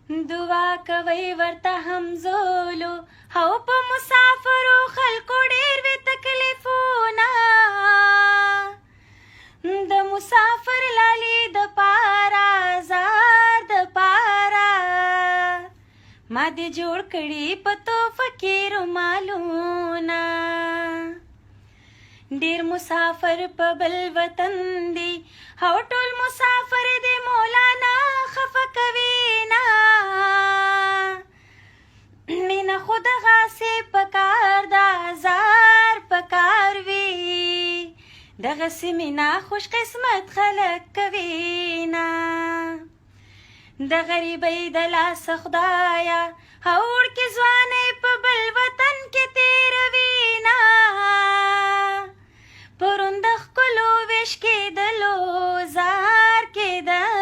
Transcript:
دعا کوي ورته همزولو او په مسافرو خلکو ډېر وي تکلیفونه. د مسافر لالی د پارا زار د پارا، ما دې جوړ کړي په توفه کې رومالونه. ډیر مسافر په بل وطن دي او ټول مسافر دي مولانا خفه کوي نه. مینه خو دغسې پکار ده، زار پکار وي، دغسې مینه خوش قسمت خلک کوي نه. د غریبۍ د لاس خدایا اور کې ځواني په بل وطن کې تیروي نه. پرون د ښکلو ویش کېدلو زار کېدلو.